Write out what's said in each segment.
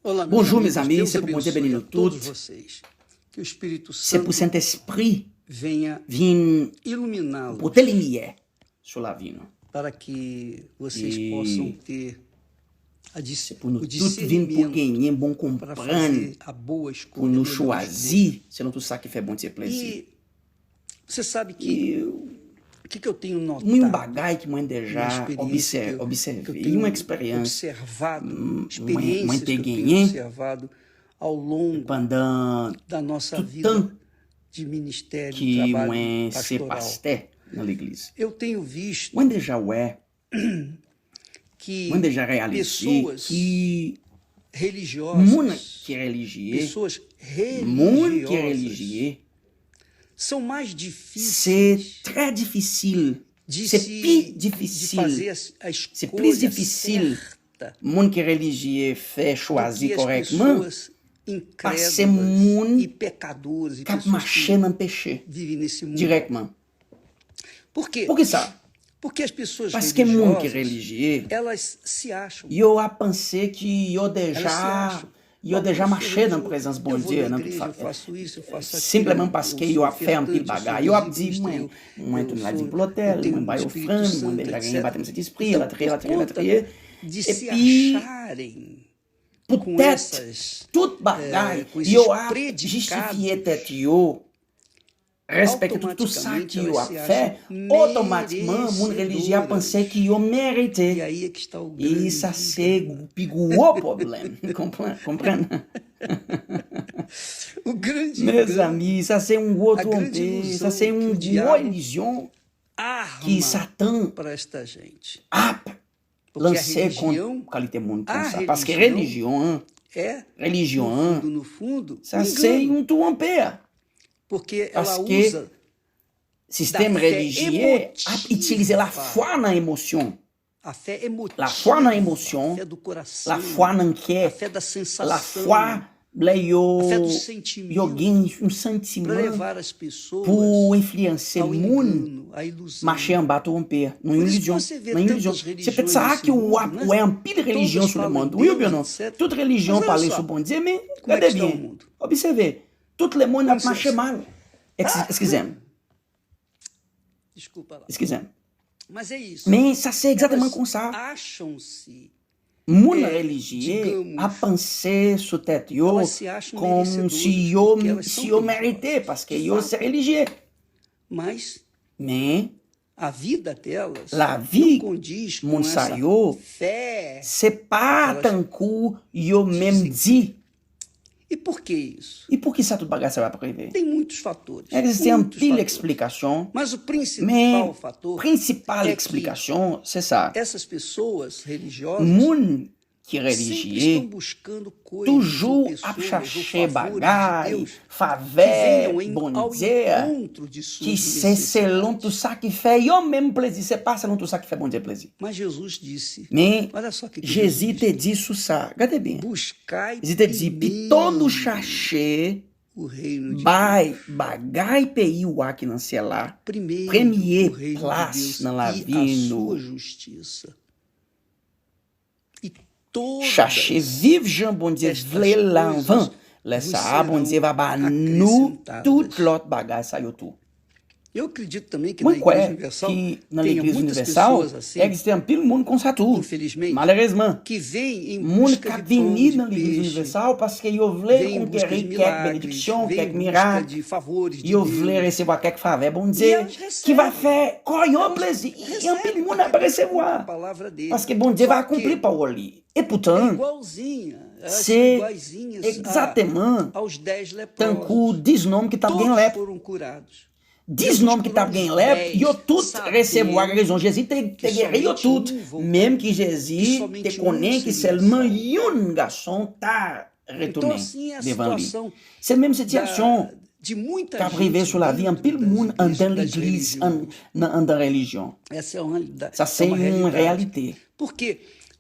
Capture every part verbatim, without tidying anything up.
Bonjou, mezanmi, se pou Bondye beni nou tout. Se pou Sentespri vin pote limyè sou lavi nou. Se pou nou tout vin pou genyen bon konprann, pou nou chwazi selon tout sa ki fè Bondye plezi. Mwen yon bagay ki mwen deja obsève, yon eksperyans mwen te genyen pandan tout tan ki mwen se pastè nan legliz. Mwen deja wè, mwen deja reyalize ki moun ki relijye, moun ki relijye, se trè difisil, se pi difisil, se plis difisil moun ki relijye fè chwazi kòrèkman pase moun k ap mache nan peche dirèkman. Poukisa? Paske moun ki relijye, yo ap panse ki yo deja yo deja mache nan prezans Bondye nan tout fason, senpleman paske yo ap fè anpil bagay. Yo ap di, mwen, mwen tounen la di pou lotèl, mwen bay ofrann, mwen deja genyen batèm Sentespri, elatriye, elatriye, elatriye. Epi poutèt tout bagay, yo ap jistifye tèt yo, respekte tout, tout sa ki yo ap fè, otomatikman moun relijye a panse ki yo merite. E sa se pi gwo pwoblèm. Konprann, konprann. Mezanmi, sa se yon gwo twonpe, sa se yon gwo ilizyon ki Satan ap lanse kont kalite moun konsa. Paske relijyon an, relijyon an, sa se yon twonpe. Paske sistèm relijye ap itilize lafwa nan emosyon. Lafwa nan emosyon, lafwa nan kè, lafwa lè yo, yo gen yon santiman pou enfliyanse moun mache anba twonpe nan yon ilizyon, nan yon ilizyon. Se petèt sa a ki w ap wè anpil relijyon sou lemonn. Wi oubyen non? Tout relijyon pale sou Bondye, men gade byen, obsève, tout lemonn ap mache mal. Eskize m. Eskize m. Men sa se egzakteman konsa. Moun relijye ap panse sou tèt yo kòmsi yo, si yo merite, paske yo se relijye. Men lavi moun sa yo, se pa tankou yo menm di. E poukisa tout bagay sa yo ap rive? Egziste anpil eksplikasyon, men prensipal eksplikasyon se sa. Moun ki relijye toujou ap chache bagay, favè Bondye, ki se selon tout sa ki fè yo menm plezi, se pa selon tout sa ki fè Bondye plezi. Men Jezi te di sou sa, gade byen, Jezi te di, pito nou chache bay bagay peyi wa ki nan syèl la premye plas nan lavi nou. Chache viv jan Bondye vle l la anvan. Lè sa a, Bondye va ba nou tout lòt bagay sa yo tou. Mwen kwè ki nan Legliz Inivèsal, egziste anpil moun konsa tou. Malerezman, moun k ap vini nan Legliz Inivèsal paske yo vle konkeri kèk benediksyon, kèk mirak, yo vle resevwa kèk favè Bondye ki va fè kò yo plezi. E anpil moun ap resevwa paske Bondye va akonpli pawòl li. Epoutan, se egzakteman tankou dis nonm ki t ap gen lèp. Dis nonm ki t ap gen lèp, yo tout resevwa rezon. Jezi te, te geri yo tout, menm ki Jezi te konnen ki sèlman youn gason ta retounen devan li. Se menm sitiyasyon k ap rive sou lavi anpil moun anndan legliz, an, nan, anndan relijyon. Sa se yon reyalite.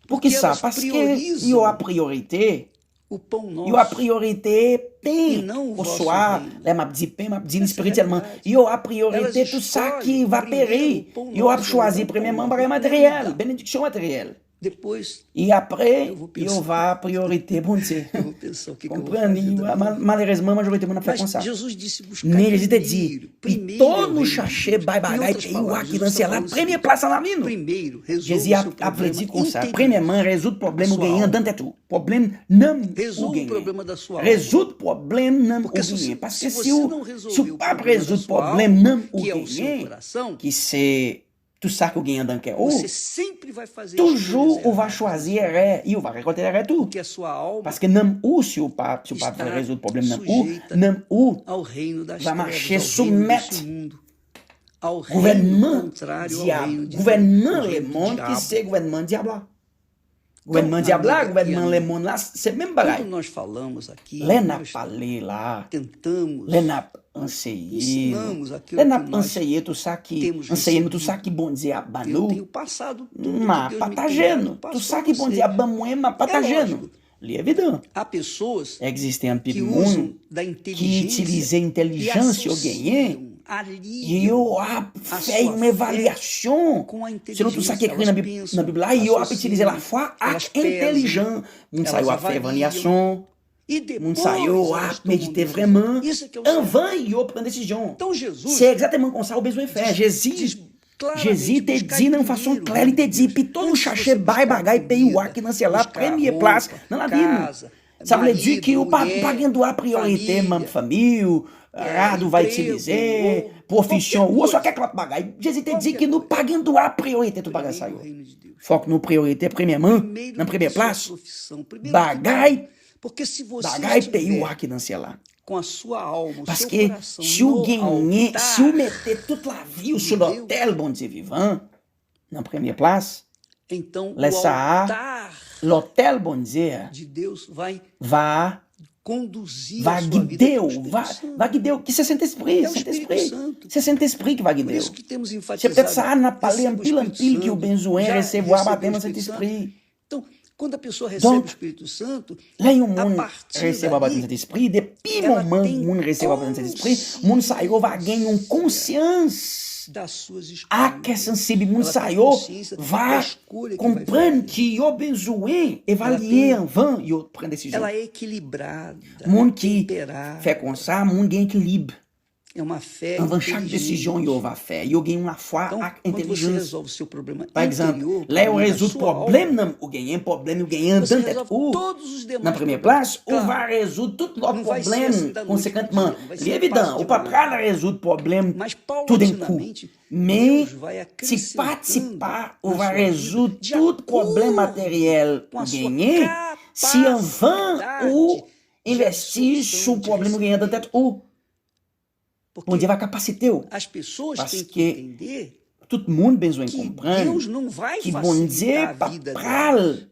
Poukisa? Paske yo a priyorite, yo a priyorite pen, oswa, lè m ap di pen, m ap di l espirityèlman, yo a priyorite tout sa ki va peri. Yo ap chwazi premyèman bagay materyèl, benediksyon materyèl. E apre, yo va priyorite Bondye. Konprann? Malerezman, majorite moun ap fè konsa. Men Jezi te di, pito nou chache bay bagay peyi w a ki nan syèl la premye plas nan lavi nou. Jezi ap vle di konsa, premyèman, rezoud pwoblèm ou genyen anndan tèt ou. Pwoblèm nanm ou genyen. Rezoud pwoblèm nanm ou genyen. Paske si w, si w p ap rezoud pwoblèm nanm ou genyen, ki se tout sa ke w gen anndan kè w, toujou ou va chwazi erè, e ou va rekòlte erè tou. Paske nanm ou, si w pa, si w pa vle rezoud pwoblèm nanm ou, nanm ou va mache soumèt gouvènman dyab, gouvènman lemonn ki se gouvènman dyab la. Gouvènman dyab la, gouvènman lemonn la, se menm bagay. Lè n ap pale la, lè n ap anseye nou, lè n ap anseye tou sa ki, anseye nou tou sa ki Bondye ap ban nou, m a pataje nou. Tou sa ki Bondye ap ban mwen, m a pataje nou. Li evidan. Egziste anpil moun ki itilize entèlijans yo genyen, e yo ap fè yon evalyasyon selon tou sa ki ekri nan Bib, nan Bib la, e yo ap itilize lafwa ak entèlijans. Moun sa yo ap fè evalyasyon. Moun sa yo ap medite vrèman anvan yo pran desizyon. Se egzakteman konsa ou bezwen fè. Jezi, Jezi te di nan yon fason klè, li te di, pito nou chache bay bagay peyi w a ki nan syèl la premye plas nan lavi nou. Sa vle di ki ou pa, pa gen dwa priyorite manm fanmi w, rad ou va itilize, pwofesyon ou, oswa kèk lòt bagay. Jezi te di ki nou pa gen dwa priyorite tout bagay sa yo. Fòk nou priyorite premyèman, nan premye plas, bagay, bagay peyi w a ki nan syèl la. Paske si w genyen, si w mete tout lavi w sou lotèl Bondye vivan, nan premye plas, lè sa a, lotèl Bondye a va, va gide w, va, va gide w, ki se Sentespri, Sentespri. Se Sentespri ki va gide w. Se poutèt sa a n ap pale anpil, anpil ki w bezwen resevwa batèm nan Sentespri. Donk, lè yon moun resevwa batèm Sentespri, depi moman moun resevwa batèm Sentespri, moun sa yo va gen yon konsyans ak kè sansib. Moun sa yo va konprann ki yo bezwen evalye anvan yo pran desizyon. Moun ki fè konsa, moun gen ekilib. Anvan chak desizyon yo va fè, yo gen yon lafwa ak entèlijans. Pa egzanp, lè yo rezoud pwoblèm nan ou genyen, pwoblèm ou genyen anndan tèt ou, nan premye plas, ou va rezoud tout lòt pwoblèm konsekantman. Li evidan, ou pa pral rezoud pwoblèm toudenkou. Men, ti pa ti pa, ou va rezoud tout pwoblèm materyèl ou genyen si anvan ou envesti sou pwoblèm ou genyen anndan tèt ou. Bondye va kapasite w. Paske tout moun bezwen konprann ki Bondye pa pral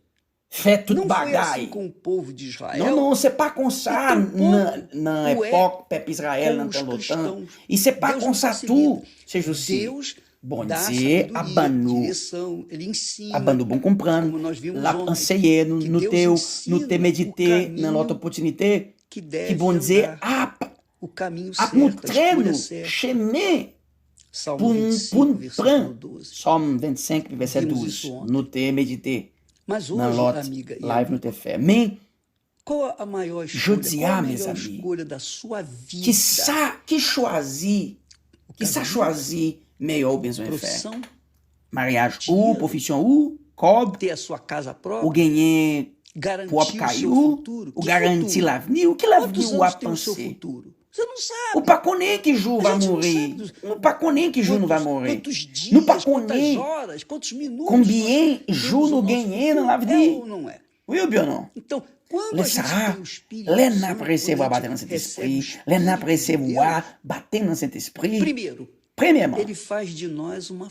fè tout bagay. Non, non, se pa konsa nan, nan epòk pèp Izrayèl nan tan lontan. E se pa konsa tou se jousi. Bondye ap ban nou, ap ban nou bon konprann. L ap anseye nou, nou te, nou te medite nan lòt opòtinite ki Bondye ap ap moutre nou chemen pou n, pou n pran. Sòm vennsenk, vèsè douz. Nou te medite nan lòt live nou te fè. Men, jodi a, mezanmi, ki sa, ki chwazi, ki sa chwazi meyè ou bezwen fè? Maryaj ou, pwofesyon ou, kòb, ou genyen pwòp kay ou, ou garanti lavni ou. Ki lavni ou ap panse? Ou pa konnen ki jou ou va mouri. Ou pa konnen ki jou nou va mouri. Nou pa konnen konbyen jou nou genyen nan lavni. Wi oubyen non? Lè sa a, lè n ap resevwa batèm nan Sentespri, lè n ap resevwa batèm nan Sentespri, premyèman,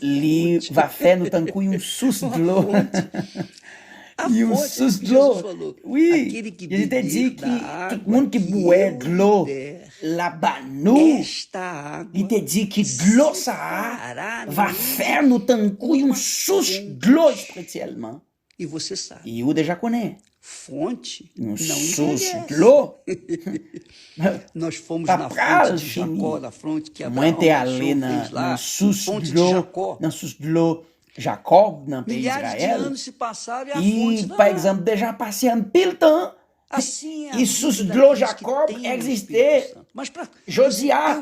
li va fè nou tankou yon sous dlo. Yon sous dlo. Wi, Jezi te di ki tout moun ki bwè dlo l ap ba nou. Li te di ki dlo sa a va fè nou tankou yon sous dlo espirityèlman. E ou deja konnen, yon sous dlo pa pral fini. Mwen te ale nan, nan sous dlo, nan sous dlo Jakòb nan peyi Izrayèl, li, pa egzanp, deja pase anpil tan, e sous dlo Jakòb egziste jodi a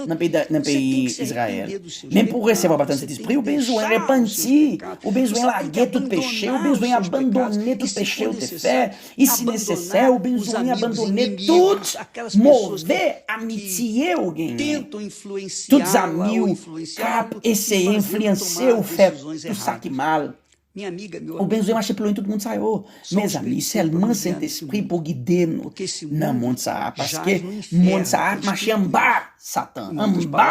nan peyi, nan peyi Izrayèl. Men pou w resevwa batanm Sentespri, ou bezwen repanti, ou bezwen lage tout peche, ou bezwen abandone tout peche ou te fè. E si nesesè, ou bezwen abandone tout move amitye ou genyen, tout zanmi w k ap eseye enfliyanse w fè tout sa ki mal. Ou bezwen mache pi lwen tout moun sa yo. Mezanmi, sèlman Sentespri pou gide nou nan mond sa a, paske mond sa a ap mache anba Satan, anba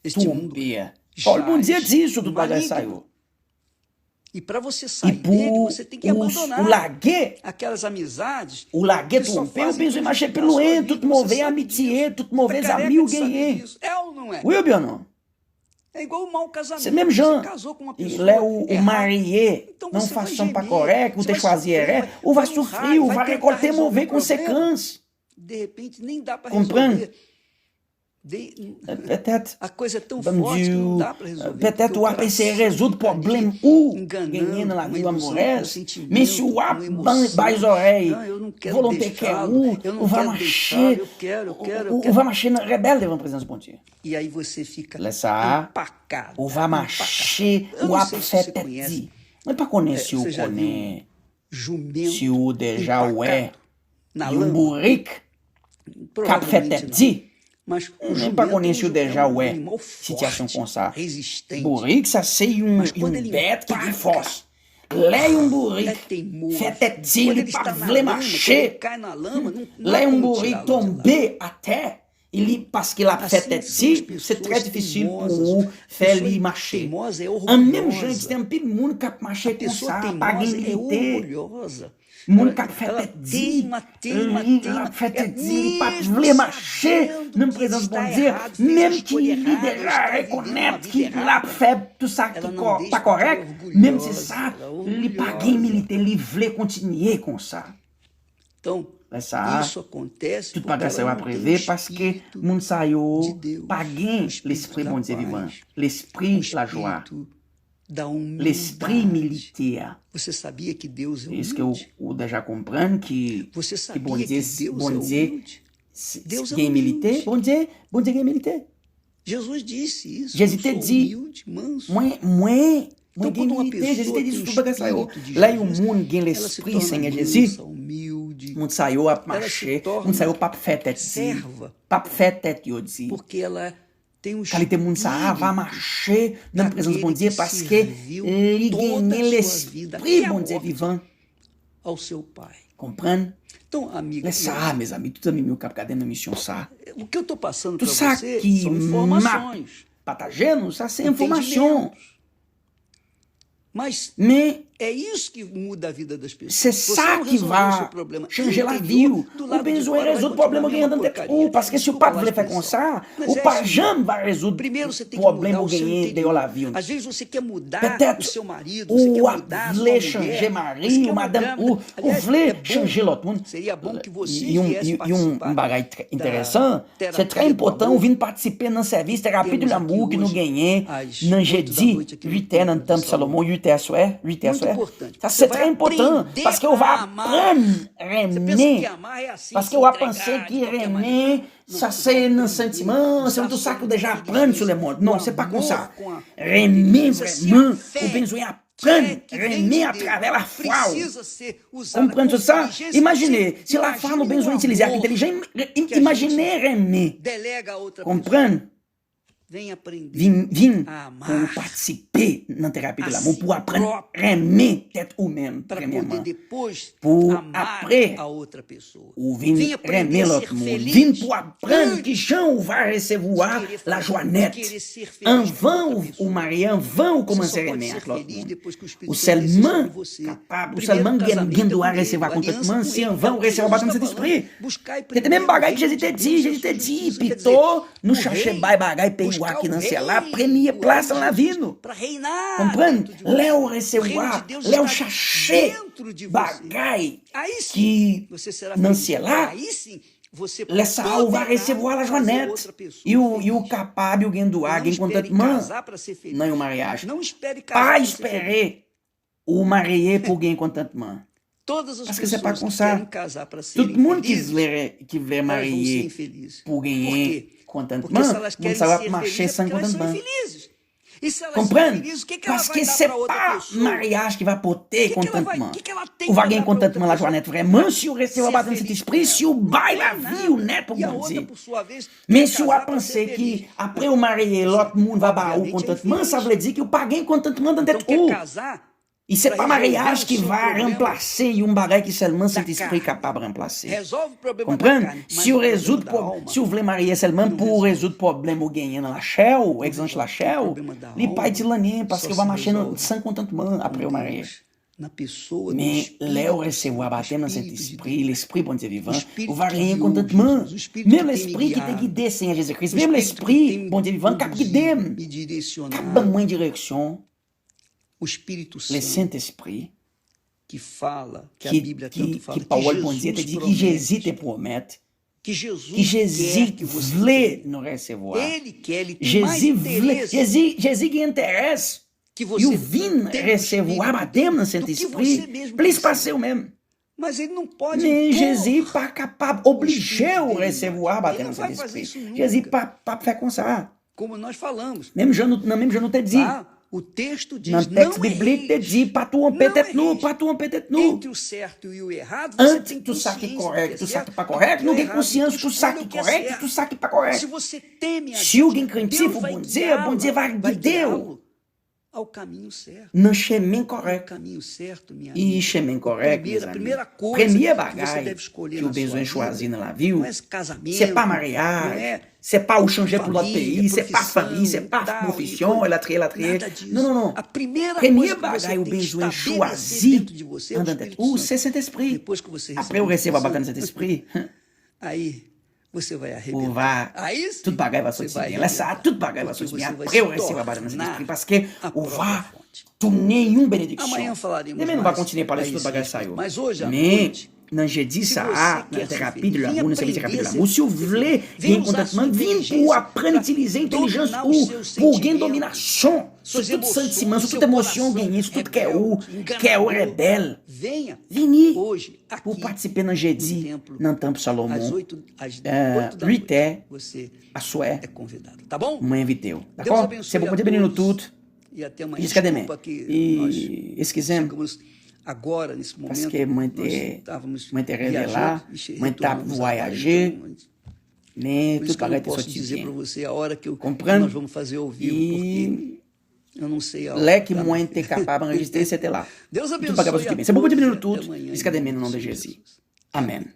twonpe a. Pawòl Bondye di sou tout bagay sa yo. E pou ou, ou lage, ou lage twonpe, ou bezwen mache pi lwen tout move amitye, tout move zanmi ou genyen. Wi oubyen non? Se menm jan, lè ou, ou marye nan yon fason pa kòrèk, ou te chwazi erè, ou va soufri, ou va rekòlte move konsekans. Konprann? Petèt, ban m di w, petèt ou ap eseye rezoud pwoblèm ou genyen nan lavi w amorèz, men si w ap bay zòrèy volonte kè ou, ou va mache, ou, ou va mache nan rebèl devan prezans Bondye. Lè sa a, ou va mache, w ap fè tèt di. Mwen pa konnen si w konnen, si w deja wè yon bourik k ap fè tèt di. Mwen pa konnen si w deja wè sitiyasyon konsa. Bourik sa se yon, yon bèt ki gen fòs. Lè yon bourik fè tèt di, li p ap vle mache. Lè yon bourik tonbe atè, li, paske l ap fè tèt di, se trè difisil pou ou fè li mache. An menm jan, egziste anpil moun k ap mache konsa, pa gen imilite. Moun k ap fè tèt di, li, l ap fè tèt di, li p ap vle mache nan prezans Bondye, menm ki li deja rekonèt ki l ap fè tout sa ki kò-, pa kòrèk, menm se sa, li pa gen imilite, li vle kontinye konsa. Lè sa a, tout bagay sa yo ap rive paske moun sa yo pa gen Lespri Bondye vivan, Lespri lajwa, Lespri imilite a. Èske ou, ou deja konprann ki, ki Bondye, Bondye gen imilite? Bondye, Bondye gen imilite. Jezi te di, mwen, mwen, mwen gen imilite. Jezi te di sou tout bagay sa yo. Lè yon moun gen Lespri Senyè Jezi, moun sa yo ap mache, moun sa yo p ap fè tèt di, p ap fè tèt yo di. Kalite moun sa a va mache nan prezans Bondye paske li genyen Lespri Bondye vivan. Konprann? Lè sa a, mezanmi, tout zanmi m yo k ap gade m nan emisyon sa a, tout sa ki m ap pataje nou, sa se enfòmasyon. Men se sa ki va chanje lavi w. Ou bezwen rezoud pwoblèm ou genyen anndan tèt ou, paske si w pa t vle fè konsa, ou pa janm va rezoud pwoblèm ou genyen deyò lavi w. Petèt, ou ap vle chanje mari w, madanm ou, ou vle chanje lòt moun. Yon, yon, yon bagay trè enteresan, se trè enpòtan ou vin patisipe nan sèvis terapi de lanmou ki nou genyen nan jedi, uit è nan tanp Salomon, uit è aswè, uit è aswè. Sa se trè enpòtan, paske ou va aprann renmen. Paske w ap panse ki renmen, sa se nan santiman, se nan tout sa ke w deja aprann sou lemonn. Non, se pa konsa. Renmen vrèman, ou bezwen aprann renmen atravè lafwa w. Konprann tout sa? Imajine, se lafwa nou bezwen itilize ak entèlijans. Im-, im-, imajine renmen. Konprann? Vin, vin pou w patisipe nan terapi de lanmou, pou w aprann renmen tèt ou menm, premyèman. Pou apre, ou vin renmen lòt moun. Vin pou w aprann kijan ou va resevwa lajwa nèt. Anvan ou, ou marye, anvan ou kòmanse renmen ak lòt moun. Ou sèlman kapab, ou sèlman gen, gen dwa resevwa kontantman si anvan ou resevwa batèm Sentespri. Se te menm bagay ke Jezi te di. Jezi te di, pito nou chache bay bagay peyi wa ki nan syèl la premye plas nan lavi nou. Konprann? Lè ou resevwa, lè ou chache bagay ki nan syèl la, Lè sa a, ou va resevwa lajwa nèt. E ou, e ou kapab, ou gen dwa gen kontantman nan yon maryaj. Pa espere ou marye pou gen kontantman. Paske se pa konsa. Tout moun ki vle, ki vle marye pou genyen kontantman, moun sa yo ap mache san kontantman. Konprann? Paske se pa maryaj ki va pote kontantman. Ou va gen kontantman, lajwa nèt vrèman si w resevwa batèm Sentespri, si w bay lavi w nèt pou Bondye. Men si w ap panse ki apre w marye, lòt moun va ba ou kontantman, sa vle di ki w pa gen kontantman nan tèt ou. E se pa maryaj ki va ranplase yon bagay ki sèlman Sentespri kapab ranplase. Konprann? Si w rezoud pwob-, si w vle marye sèlman pou w rezoud pwoblèm ou genyen nan lachè w, egzijans lachè w, li pa itil anyen, paske w va mache nan, san kontantman apre w marye. Men lè w resevwa batèm nan Sentespri, Lespri Bondye vivan, ou va genyen kontantman. Menm Lespri ki te gide Senyè Jezi Kris, menm Lespri Bondye vivan k ap gide m, k ap ban mwen direksyon, Lesentespri, ki, ki, ki pawòl Bondye te di, ki Jezi te pwomèt, ki Jezi vle nou resevwa. Jezi vle, Jezi, Jezi gen enterès pou w vin resevwa batèm nan Sentespri plis pase w menm. Men Jezi pa kapab oblije w resevwa batèm nan Sentespri. Jezi pa, p ap fè konsa. Menm jan nou, nan menm jan nou te di, nan tèks biblik te di, pa twonpe tèt nou, pa twonpe tèt nou. Ant tou sa ki kòrèk, tou sa ki pa kòrèk, nou gen konsyans tou sa ki kòrèk, tou sa ki pa kòrèk. Si w gen krentif pou Bondye, Bondye va gide w nan chemen kòrèk. E chemen kòrèk, mezanmi. Premye bagay ke w bezwen chwazi nan lavi w, se pa maryaj, se pa ou chanje pou lòt peyi, se pa fanmi, se pa pwofesyon, elatriye, elatriye. Non, non, non. Premye bagay ou bezwen chwazi anndan tèt ou, se Sentespri. Apre ou resevwa batèm Sentespri, ou va, tout bagay va soti byen. Lè sa a, tout bagay va soti byen. Apre ou resevwa batèm nan Sentespri, paske ou va tounen yon benediksyon. Demen nou va kontinye pale sou tout bagay sa yo. Men nan jedi sa a, nan Terapie de l'amour, nan sèvis Terapie de l'amour, si w vle gen kontantman, vin pou w aprann itilize entèlijans ou, pou w gen dominasyon sou tout santiman, sou tout emosyon w genyen, sou tout kè ou, kè ou rebèl. Vini pou w patisipe nan jedi nan tanp Salomon, uit è aswè. Mwen envite w. Dakò? Se pou Bondye beni nou tout. Jiska demen. E eskize m, paske mwen te, mwen te rele la, mwen t ap vwayaje, men tout bagay te soti byen. Konprann? E lè ke mwen te kapab anrejistre, se te la. Tout bagay pa soti byen. Se pou Bondye beni nou tout. Jiska demen, nan non de Jezi. Amèn.